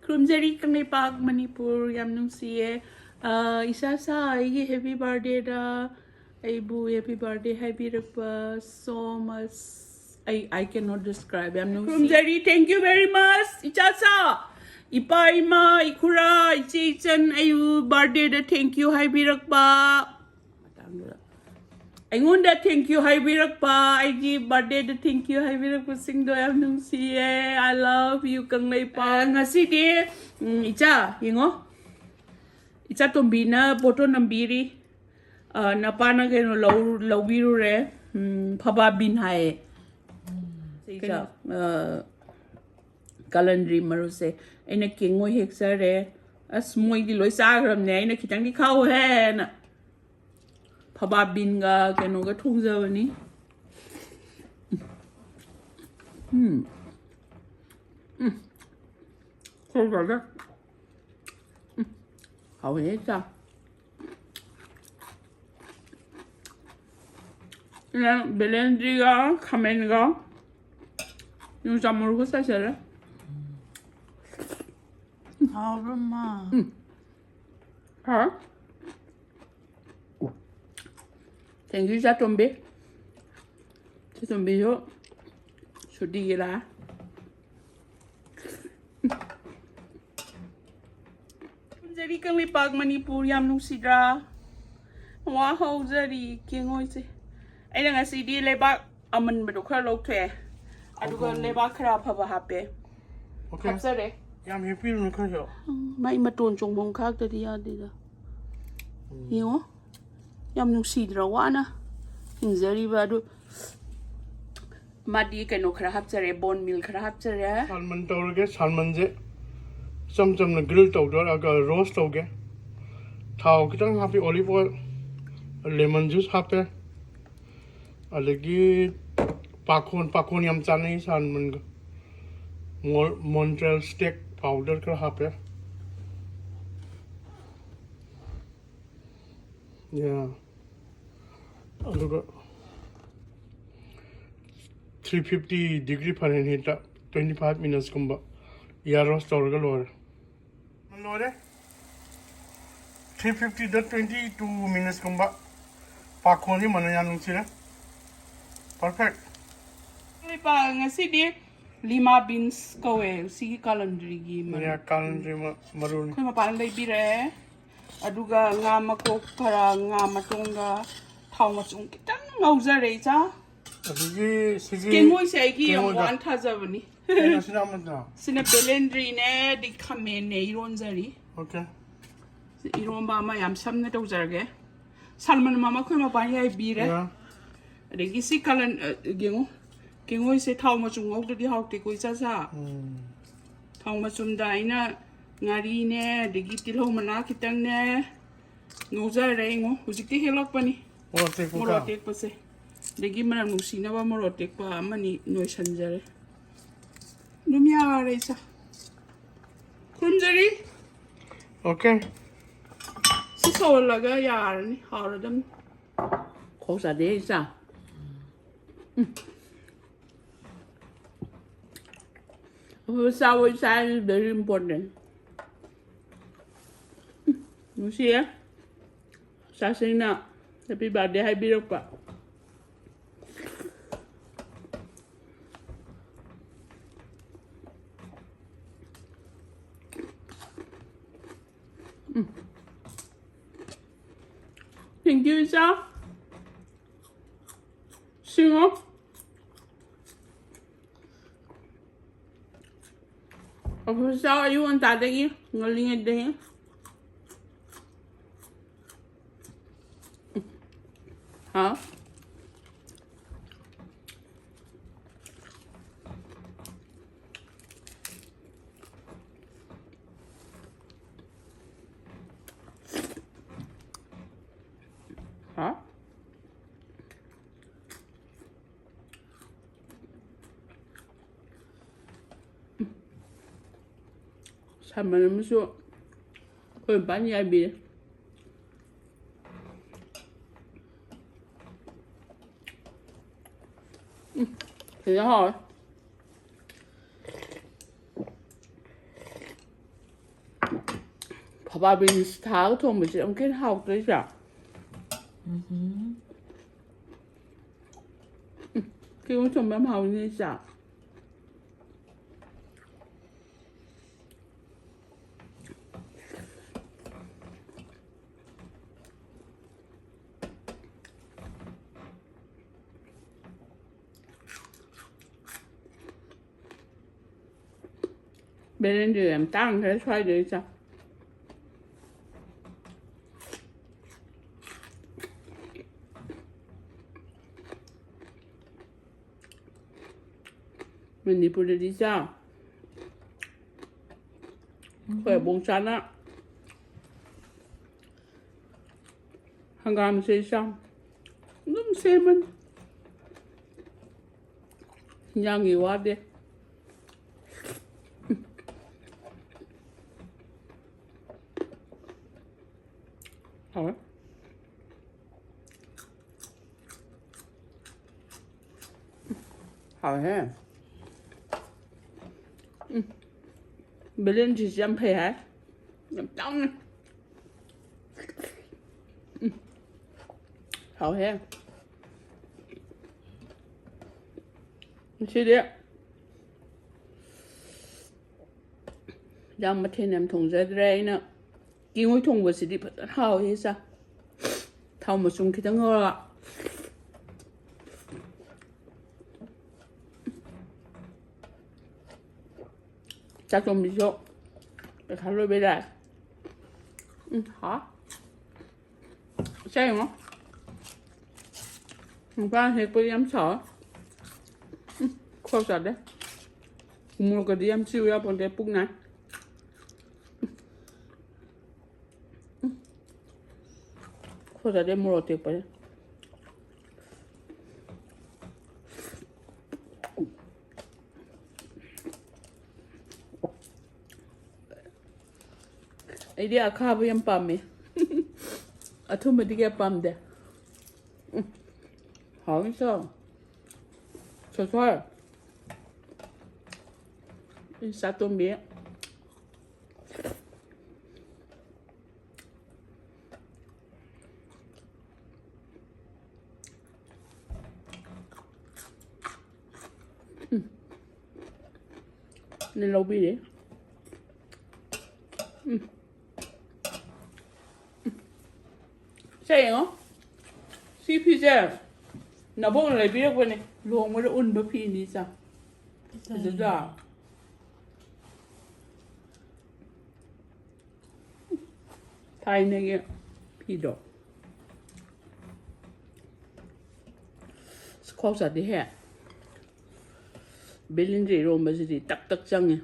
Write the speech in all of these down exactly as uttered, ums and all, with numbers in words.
ꯈꯨꯔꯨꯝꯖꯔꯤ ꯀꯪꯂꯩꯄꯥꯛ ꯃꯅꯤꯄꯨꯔ, ꯌꯥꯝ ꯅꯨꯡꯁꯤꯌꯦ꯫ ꯑ, ꯏꯁꯥ ꯁꯥ ꯑꯩꯒꯤ happy birthday ꯗ ꯑꯩꯕꯨ happy birthday ꯍꯥꯏꯕꯤꯔꯛꯄ, so much, I, I cannot describe, ꯌꯥꯝ ꯅꯨꯡꯁꯤ꯫ ꯈꯨꯔꯨꯝꯖꯔꯤ, thank you very much, ꯏꯆꯥ ꯁꯥ, ꯏꯄꯥ ꯏꯃꯥ ꯏꯈꯨꯔꯥ ꯏꯆꯦ ꯏꯆꯟ, ꯑꯩꯕꯨ birthday ꯗ thank you ꯍꯥꯏꯕꯤꯔꯛꯄ꯫ ꯃꯇꯥꯡꯗꯨꯗ ꯑꯩꯉꯣꯟꯗ thank you ꯍꯥꯏꯕꯤꯔꯛꯄ, ꯑꯩꯒꯤ birthday ꯗ thank you ꯍꯥꯏꯕꯤꯔꯛꯄꯁꯤꯡꯗꯣ ꯌꯥꯝ ꯅꯨꯡꯁꯤꯌꯦ꯫ I love you Kangleipak. ꯉꯁꯤꯗꯤ, ꯎꯝ, ꯏꯆꯥ ꯌꯦꯡꯉꯣ, ꯏꯆꯥ ꯇꯣꯝꯕꯤꯅ photo ꯅꯝꯕꯤꯔꯤ꯫ ꯑ, ꯅꯄꯥꯅ ꯀꯩꯅꯣ ꯂꯧ-, ꯂꯧꯕꯤꯔꯨꯔꯦ꯫ ꯎꯝ, ꯐꯕꯥ bean ꯍꯥꯏꯌꯦ꯫ ꯁꯤ ꯏꯆꯥ, ꯑ, ꯀꯥꯂꯟꯗ꯭ꯔꯤ ꯃꯔꯨꯁꯦ ꯑꯩꯅ ꯀꯦꯡꯉꯣꯏ ꯍꯦꯛꯆꯔꯦ꯫ ꯑꯁ, ꯃꯣꯏꯗꯤ ꯂꯣꯏ ꯆꯥꯈ꯭ꯔꯕꯅꯦ, ꯑꯩꯅ ꯈꯤꯇꯪꯗꯤ ꯈꯥꯛꯎꯍꯦꯅ꯫ ꯐꯕꯥ bean ꯒ ꯀꯩꯅꯣꯒ ꯊꯣꯡꯖꯕꯅꯤ꯫ ꯎꯝ꯫ ꯎꯝ꯫ ꯈꯣꯏ ꯐꯖ꯫ ꯎꯝ꯫ ꯍꯥꯎꯋꯦ ꯆꯥ꯫ ꯁꯤꯅ ꯕꯦꯂꯦꯟꯗ꯭ꯔꯤꯒ ꯈꯥꯃꯦꯟꯒ ꯌꯣꯡꯆꯥꯛ ꯃꯔꯨꯒ ꯆꯥꯏꯁꯜꯂꯦ꯫ ꯍꯥꯎꯕ꯭ꯔꯣ, ꯃꯥ? ꯎꯝ꯫ ꯍꯥꯎ꯫ Thank you, ꯏꯆꯥꯇꯣꯝꯕꯤ꯫ ꯏꯆꯥꯇꯣꯝꯕꯤꯁꯨ ꯁꯨꯇꯤꯒꯤ ꯂꯥꯛꯑꯦ꯫ ꯈꯨꯔꯨꯝꯖꯔꯤ ꯀꯪꯂꯩꯄꯥꯛ ꯃꯅꯤꯄꯨꯔ, ꯌꯥꯝ ꯅꯨꯡꯁꯤꯗ꯭ꯔꯥ? ꯋꯥ ꯍꯧꯖꯔꯤ ꯀꯦꯡꯉꯣꯏꯁꯦ꯫ ꯑꯩꯅ ꯉꯁꯤꯗꯤ ꯂꯩꯕꯥꯛ ꯑꯃꯟꯕꯗꯣ ꯈꯔ ꯂꯧꯊꯣꯛꯑꯦ, ꯑꯗꯨꯒ ꯍꯧꯗꯣꯡ꯫ ꯂꯩꯕꯥꯛ ꯈꯔ ꯑꯐꯕ ꯍꯥꯞꯄꯦ꯫ Okay. ꯍꯥꯞꯆꯔꯦ꯫ ꯌꯥꯝ ꯍꯦꯛꯄꯤꯔꯨꯅꯨ ꯈꯔꯁꯨ꯫ ꯎꯝ, ꯃꯥꯏ ꯃꯇꯣꯟ ꯆꯣꯡꯐꯝ ꯈꯥꯛꯇꯗꯤ ꯌꯥꯗꯦꯗ꯫ ꯎꯝ꯫ ꯌꯦꯡꯉꯣ, ꯌꯥꯝ ꯅꯨꯡꯁꯤꯗ꯭ꯔꯥ? ꯋꯥꯅ ꯍꯤꯡꯖꯔꯤꯕ ꯑꯗꯨ꯫ ꯃꯥꯗꯤ ꯀꯩꯅꯣ ꯈꯔ ꯍꯥꯞꯆꯔꯦ, bone meal ꯈꯔ ꯍꯥꯞꯆꯔꯦ꯫ ꯁꯥꯜꯃꯟ ꯇꯧꯔꯒꯦ, ꯁꯥꯜꯃꯟꯁꯦ ꯏꯆꯝ ꯆꯝꯅ grill ꯇꯧꯗꯣꯏꯔꯒ roast ꯇꯧꯒꯦ꯫ ꯊꯥꯎ ꯈꯤꯇꯪ ꯍꯥꯞꯄꯤ, olive oil, lemon juice ꯍꯥꯞꯄꯦ, ꯑꯗꯒꯤ ꯄꯥꯈꯣꯟ, ꯄꯥꯈꯣꯟ ꯌꯥꯝ ꯆꯥꯅꯩ ꯁꯥꯜꯃꯟꯒ꯫ ꯃꯣ-, Montreal steak powder ꯈꯔ ꯍꯥꯞꯄꯦ꯫ Yeah. ꯑꯗꯨꯒ three fifty degree Fahrenheit ꯇ twenty five minutes ꯀꯨꯝꯕ ꯏꯌꯥꯔ ꯔꯣꯁ ꯇꯧꯔꯒ ꯂꯣꯏꯔꯦ꯫ ꯂꯣꯏꯔꯦ꯫ ꯊ꯭ꯔꯤ ꯐꯤꯐꯇꯤꯗ ꯇ꯭ꯋꯦꯟꯇꯤ ꯇꯨ ꯃꯤꯅꯠꯁꯀꯨꯝꯕ ꯄꯥꯈꯣꯟꯁꯤ ꯃꯅꯝ ꯌꯥꯝ ꯅꯨꯡꯁꯤꯔꯦ꯫ ꯄꯔꯐꯦꯛ꯫ ꯂꯨꯄꯥ ꯉꯁꯤꯗꯤ ꯂꯤꯃꯥ ꯕꯤꯟꯁ ꯀꯧꯋꯦ ꯁꯤꯒꯤ ꯀꯥꯂꯟꯗ꯭ꯔꯤꯒꯤ ꯃꯔꯨ꯫ ꯌꯥ, ꯀꯥꯂꯟꯗ꯭ꯔꯤ ꯃ-, ꯃꯔꯨꯅꯤ꯫ ꯑꯩꯈꯣꯏ ꯃꯄꯥꯅ ꯂꯩꯕꯤꯔꯛꯑꯦ꯫ ꯑꯗꯨꯒ ꯉꯥ ꯃꯀꯣꯛ ꯈꯔ, ꯉꯥ ꯃꯇꯣꯡꯒ ꯊꯥꯎ ꯃꯆꯨꯝ ꯈꯤꯇꯪ ꯉꯧꯖꯔꯦ ꯏꯆꯥ꯫ ꯑꯗꯒꯤ ꯁꯤꯒꯤ ꯀꯦꯡꯉꯣꯏꯁꯦ ꯑꯩꯒꯤ ꯌꯥꯝ ꯀꯦꯡꯉꯣꯏꯗꯣ꯫ ꯋꯥꯅ ꯊꯥꯖꯕꯅꯤ꯫ ꯀꯩꯅꯣꯁꯤꯅ ꯑꯃꯗꯣ꯫ ꯁꯤꯅ ꯕꯦꯂꯦꯟꯗ꯭ꯔꯤꯅꯦ, ꯑꯗꯒꯤ ꯈꯥꯃꯦꯟꯅꯦ ꯏꯔꯣꯟꯖꯔꯤ꯫ ꯑꯣꯀꯦ꯫ ꯏꯔꯣꯝꯕ ꯑꯃ ꯌꯥꯝ ꯁꯝꯅ ꯇꯧꯖꯔꯒꯦ꯫ ꯁꯜꯃꯟ ꯑꯃ ꯑꯩꯈꯣꯏ ꯃꯄꯥꯅ ꯌꯥꯏꯕꯤꯔꯦ꯫ ꯌꯥ꯫ ꯑꯗꯒꯤ ꯁꯤ ꯀꯥꯂꯟ, ꯑ, ꯌꯦꯡꯉꯨ꯫ ꯀꯦꯡꯉꯣꯏꯁꯦ ꯊꯥꯎ ꯃꯆꯨꯝ ꯉꯧꯗ꯭ꯔꯗꯤ ꯍꯥꯎꯇꯦꯀꯣ, ꯏꯆꯥ ꯁꯥ꯫ ꯎꯝ꯫ ꯊꯥꯎ ꯃꯆꯨꯝꯗ ꯑꯩꯅ ꯉꯥꯔꯤꯅꯦ, ꯑꯗꯒꯤ ꯇꯤꯜꯍꯧ ꯃꯅꯥ ꯈꯤꯇꯪꯅꯦ, ꯉꯧꯖꯔꯦ꯫ ꯌꯦꯡꯉꯨ, ꯍꯧꯖꯤꯛꯇꯤ ꯍꯦꯛꯂꯛꯄꯅꯤ꯫ ꯃꯣꯔꯣꯛ ꯑꯇꯦꯛꯄꯒ꯫ ꯃꯣꯔꯣꯛ ꯑꯇꯦꯛꯄꯁꯦ꯫ ꯑꯗꯒꯤ ꯃꯅꯝ ꯅꯨꯡꯁꯤꯅꯕ ꯃꯣꯔꯣꯛ ꯑꯇꯦꯛꯄ ꯑꯃꯅꯤ ꯅꯣꯏꯁꯟꯖꯔꯦ꯫ ꯑꯗꯨꯝ ꯌꯥꯔꯦ, ꯏꯆꯥ꯫ ꯈꯨꯔꯨꯝꯖꯔꯤ꯫ ꯑꯣꯀꯦ꯫ ꯁꯤ ꯁꯧꯍꯜꯂꯒ ꯌꯥꯔꯅꯤ, ꯍꯥꯎꯔꯗꯝꯅꯤ꯫ ꯈꯣꯛ ꯆꯥꯗꯦ, ꯏꯆꯥ꯫ ꯎꯝ꯫ ꯑꯐꯕ ꯆꯥꯕ, ꯏꯆꯥ is very important꯫ ꯎꯝ, ꯅꯨꯡꯁꯤꯌꯦ꯫ ꯆꯥꯁꯤꯡꯅ ꯍꯦꯄꯤ ꯕꯥꯔꯗꯦ ꯍꯥꯏꯕꯤꯔꯛꯄ꯫ ꯎꯝ꯫ Thank you, ꯏꯆꯥ꯫ ꯁꯤꯡꯉꯣ꯫ ꯑꯣꯐꯤꯁ ꯆꯥꯎ ꯑꯌꯨꯛ ꯉꯟꯇꯥꯗꯒꯤ, ꯉꯜꯂꯤꯉꯩꯗꯒꯤ꯫ ꯍꯥꯎ꯫ ꯍꯥꯎ꯫ ꯁꯥꯃꯟ ꯑꯃꯁꯨ ꯑꯩꯈꯣꯏ ꯃꯄꯥꯅ ꯌꯥꯏꯕꯤꯔꯦ꯫ ꯎꯝ, ꯁꯤꯗ ꯍꯥꯎꯔꯦ꯫ ꯐꯕꯥ ꯕꯤꯟꯁ ꯊꯥꯛꯑꯒ ꯊꯣꯡꯕꯁꯦ ꯑꯃꯨꯛꯀ ꯍꯦꯟꯅ ꯍꯥꯎꯇ꯭ꯔꯣ, ꯏꯆꯥ? ꯎꯝ, ꯀꯤꯍꯣꯝ ꯊꯣꯡꯕ ꯌꯥꯝ ꯍꯥꯎꯅꯤ, ꯏꯆꯥ꯫ ꯕꯦꯂꯦꯟꯗ꯭ꯔꯤ ꯌꯥꯝ ꯇꯥꯡꯈ꯭ꯔꯦ ꯁ꯭ꯋꯥꯏꯗ, ꯏꯆꯥ꯫ ꯃꯅꯤꯄꯨꯔꯗꯗꯤ, ꯏꯆꯥ, ꯑꯩꯈꯣꯏ ꯑꯕꯣꯛꯆꯥꯅ ꯍꯪꯒꯥꯝꯁꯦ, ꯏꯆꯥ, ꯑꯗꯨꯝ ꯁꯦꯝꯃꯅꯤ꯫ ꯏꯟꯖꯥꯡꯒꯤ ꯋꯥꯗꯦ꯫ ꯍꯥꯎꯋꯦ꯫ ꯍꯥꯎꯋꯦꯍꯦ꯫ ꯎꯝ꯫ ꯕꯦꯂꯦꯟꯗ꯭ꯔꯤꯁꯤ ꯌꯥꯝ ꯐꯩ ꯍꯥꯏ꯫ ꯌꯥꯝ ꯇꯥꯡꯉꯦ꯫ ꯎꯝ꯫ ꯍꯥꯎꯋꯦꯍꯦ꯫ ꯉꯁꯤꯗꯤ ꯌꯥꯝ ꯃꯊꯦꯜ ꯌꯥꯝ ꯊꯣꯡꯖꯗ꯭ꯔꯦ꯫ ꯑꯩꯅ ꯀꯦꯡꯉꯣꯏ ꯊꯣꯡꯕꯁꯤꯗꯤ ꯐꯖꯅ ꯍꯥꯎꯋꯦ, ꯏꯆꯥ꯫ ꯊꯥꯎ ꯃꯆꯨꯝ ꯈꯤꯇꯪ ꯉꯧꯔꯒ꯫ ꯆꯥꯛ ꯊꯣꯡꯕꯤꯁꯨ ꯄꯩꯈꯥ ꯂꯣꯏꯕꯩ ꯂꯥꯛꯑꯦ꯫ ꯎꯝ, ꯍꯥꯎ꯫ ꯁꯦ ꯌꯦꯡꯉꯣ꯫ ꯅꯨꯄꯥꯅ ꯍꯦꯛꯄꯗꯤ ꯌꯥꯝ ꯁꯥꯎꯋꯦ꯫ ꯎꯝ, ꯈꯣꯏ ꯆꯥꯗꯦ꯫ ꯃꯣꯔꯣꯛꯀꯗꯤ ꯌꯥꯝ ꯆꯤꯛꯎ ꯌꯥꯄꯣꯟꯇꯦ, ꯄꯨꯛ ꯅꯥꯏ꯫ ꯎꯝ꯫ ꯈꯣꯏ ꯆꯥꯗꯦ ꯃꯣꯔꯣꯛ ꯑꯇꯦꯛꯄꯁꯦ꯫ ꯑꯩꯗꯤ ꯑꯈꯥꯕ ꯌꯥꯝ ꯄꯥꯝꯃꯦ꯫ ꯑꯊꯨꯝꯕꯗꯤ ꯀꯌꯥ ꯄꯥꯝꯗꯦ꯫ ꯎꯝ꯫ ꯍꯥꯎꯋꯤ ꯆꯥꯎ꯫ ꯁꯣꯏ ꯁꯣꯏ꯫ ꯏꯆꯥꯇꯣꯝꯕꯤ꯫ ꯂꯧꯕꯤꯔꯦ꯫ ꯎꯝ꯫ ꯁꯦ ꯌꯦꯡꯉꯣ꯫ ꯁꯤ ꯐꯤꯁꯦ ꯅꯕꯣꯛꯅ ꯂꯩꯕꯤꯔꯛꯄꯅꯦ꯫ ꯂꯨꯍꯣꯡꯕꯗ ꯎꯟꯕ ꯐꯤꯅꯤ ꯏꯆꯥ꯫ ꯐꯖꯗ꯭ꯔꯥ? ꯊꯥꯏꯅꯒꯤ ꯐꯤꯗꯣ꯫ ꯑꯁ, ꯈꯨꯍꯥꯎ ꯆꯥꯗꯦꯍꯦ꯫ ꯕꯦꯂꯤꯟꯗ꯭ꯔꯤ ꯏꯔꯣꯝꯕꯁꯤꯗꯤ ꯇꯛ ꯇꯛ ꯆꯪꯉꯦ꯫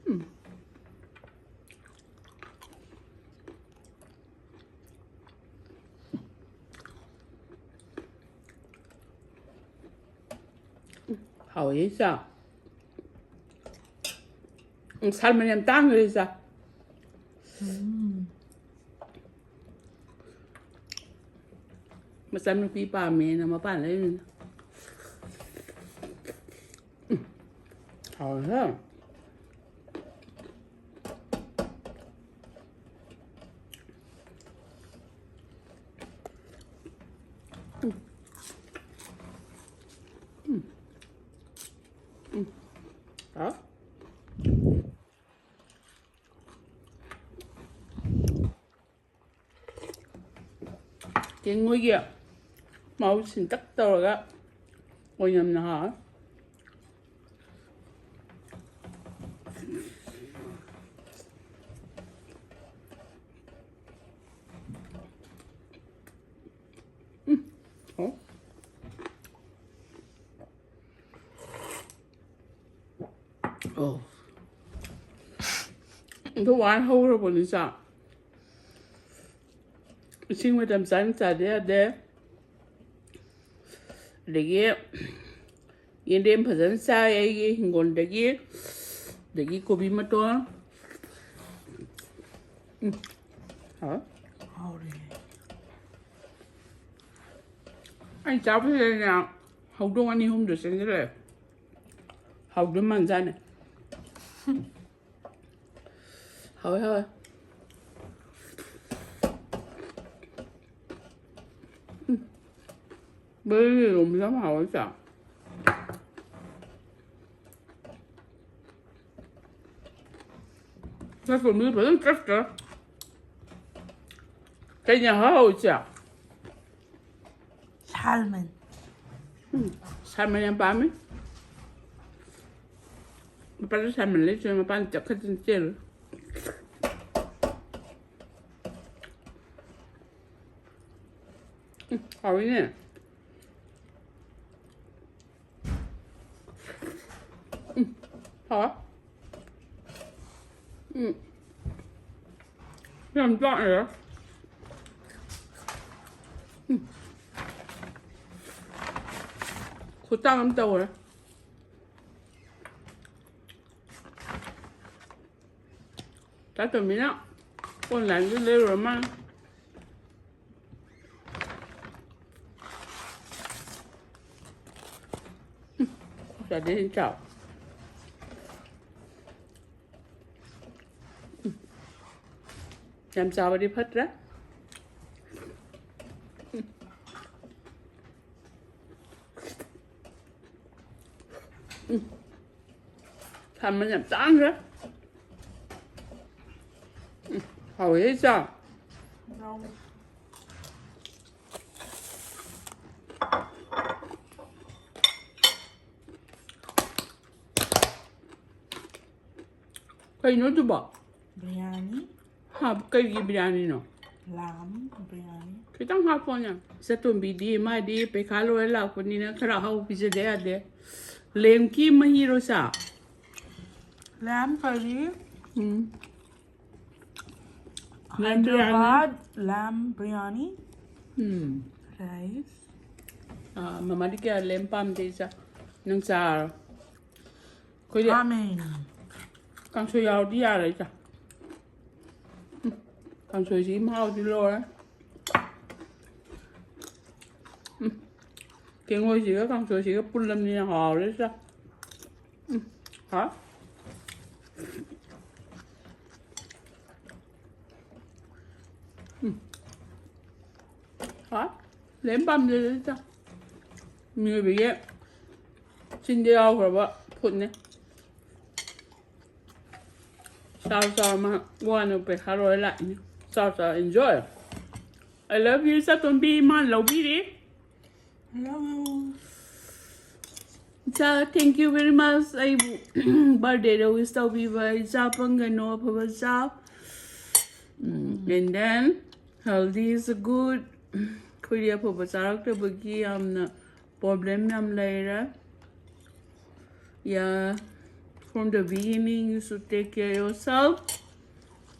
ꯎꯝ꯫ ꯍꯥꯎꯋꯦ ꯏꯆꯥ꯫ ꯎꯝ, ꯁꯥꯜꯃꯟ ꯌꯥꯝ ꯇꯥꯡꯈ꯭ꯔꯦ ꯏꯆꯥ꯫ ꯎꯝ꯫ ꯃꯆꯥꯅꯨꯄꯤ ꯄꯥꯝꯃꯦꯅ ꯃꯄꯥꯟ ꯂꯩꯔꯤꯅꯤ꯫ ꯎꯝ꯫ ꯍꯥꯎꯋꯦꯍꯦ꯫ ꯎꯝ꯫ ꯎꯝ꯫ ꯎꯝ꯫ ꯍꯥꯎ꯫ ꯀꯦꯡꯉꯣꯏꯒꯤ ꯃꯍꯥꯎ ꯁꯤꯟꯇꯛ ꯇꯧꯔꯒ ꯑꯣꯏꯅꯝꯅ ꯍꯥꯎꯋꯦ꯫ ꯎꯝ꯫ ꯍꯥꯎ꯫ ꯑꯣ꯫ ꯑꯗꯨ ꯋꯥꯅ ꯍꯧꯔꯕꯅꯤ ꯆꯥꯛ꯫ ꯏꯁꯤꯡ ꯃꯇꯝ ꯆꯥꯅ ꯆꯥꯗ ꯌꯥꯗꯦ꯫ ꯑꯗꯒꯤ ꯌꯦꯟꯗꯦꯝ ꯐꯖꯅ ꯆꯥꯏ ꯑꯩꯒꯤ ꯍꯤꯡꯒꯣꯜꯗꯒꯤ꯫ ꯑꯗꯒꯤ ꯀꯣꯕꯤ ꯃꯇꯣꯟ꯫ ꯎꯝ꯫ ꯍꯥꯎꯋꯦ꯫ ꯍꯥꯎꯔꯦ꯫ ꯑꯩ ꯆꯥꯕꯁꯤꯗꯅꯦ ꯍꯧꯗꯣꯡ ꯑꯅꯤ ꯑꯍꯨꯝꯗꯣ ꯆꯦꯟꯁꯤꯜꯂꯛꯑꯦ꯫ ꯍꯥꯎꯗꯣꯏ ꯃꯥꯟꯖꯥꯠꯅꯦ꯫ ꯍꯥꯎꯋꯦ, ꯍꯥꯎꯋꯦ꯫ ꯎꯝ꯫ ꯕꯦꯂꯦꯟꯗ꯭ꯔꯤꯒꯨꯝꯕꯁꯦ ꯌꯥꯝ ꯍꯥꯎꯋꯦ ꯆꯥ꯫ ꯅꯠꯇ꯭ꯔꯣ? ꯃꯤ ꯐꯖꯅ ꯆꯠꯇ꯭ꯔꯥ? ꯀꯩꯅ ꯍꯥꯎ, ꯏꯆꯦ? Salmon. ꯎꯝ, salmon ꯌꯥꯝ ꯄꯥꯝꯃꯤ꯫ ꯃꯄꯥꯟꯗ salmon ꯂꯩꯇ꯭ꯔꯦ, ꯃꯄꯥꯟ ꯆꯠꯈꯠꯇꯅ ꯆꯦꯜꯂꯨ꯫ ꯎꯝ, ꯍꯥꯎꯋꯤꯅꯦ꯫ ꯎꯝ, ꯍꯥꯎꯋꯦ꯫ ꯎꯝ꯫ ꯌꯥꯝ ꯆꯥꯛꯑꯦ꯫ ꯎꯝ꯫ ꯈꯨꯇꯥꯡ ꯑꯃ ꯇꯧꯔꯦ꯫ ꯆꯥꯇꯣꯝꯕꯤꯅ online ꯗ ꯂꯩꯔꯨꯔ ꯃꯥꯜꯂꯦ꯫ ꯎꯝ, ꯆꯥꯗꯦ, ꯆꯥꯎ꯫ ꯎꯝ꯫ ꯌꯥꯝ ꯆꯥꯕꯗꯤ ꯐꯠꯇ꯭ꯔꯦ꯫ ꯎꯝ꯫ ꯎꯝ꯫ ꯁꯥꯃꯟ ꯌꯥꯝ ꯆꯥꯡꯈ꯭ꯔꯦ꯫ ꯎꯝ, ꯍꯥꯎꯋꯦ, ꯆꯥ꯫ ꯀꯩꯅꯣ ꯑꯗꯨꯕꯣ? ꯕꯤꯔꯌꯥꯅꯤ꯫ ꯍꯥ, ꯀꯩꯒꯤ ꯕꯤꯔꯌꯥꯅꯤꯅꯣ? ꯂꯥꯝ ꯕꯤꯔꯌꯥꯅꯤ꯫ ꯈꯤꯇꯪ ꯍꯥꯞꯄꯣꯅꯦ꯫ ꯆꯇꯣꯝꯕꯤꯗꯤ ꯃꯥꯗꯤ ꯄꯩꯈꯥ ꯂꯣꯏꯔ ꯂꯥꯛꯄꯅꯤꯅ ꯈꯔ ꯑꯍꯥꯎꯕ ꯄꯤꯖꯗ ꯌꯥꯗꯦ꯫ ꯂꯦꯝꯀꯤ ꯃꯍꯤꯔꯣ ꯁꯥ? Lamb curry, ꯎꯝ꯫ Lamb biryani. Hyderabad lamb biryani, ꯎꯝ꯫ Rice꯫ ꯑꯥ, ꯃꯃꯥꯗꯤ ꯀꯌꯥ ꯂꯦꯝ ꯄꯥꯝꯗꯦ, ꯏꯆꯥ꯫ ꯅꯪ ꯆꯥꯔꯣ꯫ ꯑꯩꯈꯣꯏꯗꯤ ꯑꯥꯃꯦꯟ꯫ ꯀꯥꯡꯁꯣꯏ ꯌꯥꯎꯔꯗꯤ ꯌꯥꯔꯦ, ꯏꯆꯥ꯫ ꯎꯝ, ꯀꯥꯡꯁꯣꯏꯁꯤꯒꯤ ꯃꯍꯥꯎꯗꯤ ꯂꯣꯏꯔꯦ꯫ ꯎꯝ, ꯀꯦꯡꯉꯣꯏꯁꯤꯒ ꯀꯥꯡꯁꯣꯏꯁꯤꯒ ꯄꯨꯜꯂꯝꯅꯤꯅ ꯍꯥꯎꯔꯦ, ꯏꯆꯥ꯫ ꯎꯝ, ꯍꯥꯎ꯫ ꯎꯝ꯫ ꯍꯥꯎ꯫ ꯂꯦꯝ ꯄꯥꯝꯖꯗꯦꯗ꯫ ꯃꯤꯑꯣꯏꯕꯒꯤ ꯆꯤꯟꯗ ꯌꯥꯎꯈ꯭ꯔꯕ food ꯅꯦ꯫ ꯆꯥꯎ ꯆꯥꯎ, ꯃꯥ ꯋꯥꯅ ꯄꯩꯁꯥ ꯂꯣꯏ ꯂꯥꯛꯏꯅꯦ꯫ ꯆꯥꯎ ꯆꯥꯎ, enjoy. I love you, ꯏꯆꯥꯇꯣꯝꯕꯤ, ꯃꯥꯅ ꯂꯧꯕꯤꯔꯦ꯫ Hello. ꯏꯆꯥ, thank you very much ꯑꯩꯕꯨ birthday ꯗ wish ꯇꯧꯕꯤꯕ꯫ ꯏꯆꯥ ꯄꯪꯒꯅꯨ, ꯑꯐꯕ ꯆꯥꯎ꯫ ꯎꯝ, and then healthy is good. ꯑꯩꯈꯣꯏꯗꯤ ꯑꯐꯕ ꯆꯥꯔꯛꯇꯕꯒꯤ ꯌꯥꯝꯅ problem ꯌꯥꯝ ꯂꯩꯔꯦ꯫ Yeah, from the beginning you should take care yourself.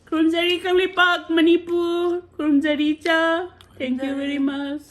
ꯈꯨꯔꯨꯝꯖꯔꯤ Kangleipak Manipur, ꯈꯨꯔꯨꯝꯖꯔꯤ ꯏꯆꯥ꯫ Thank you very much.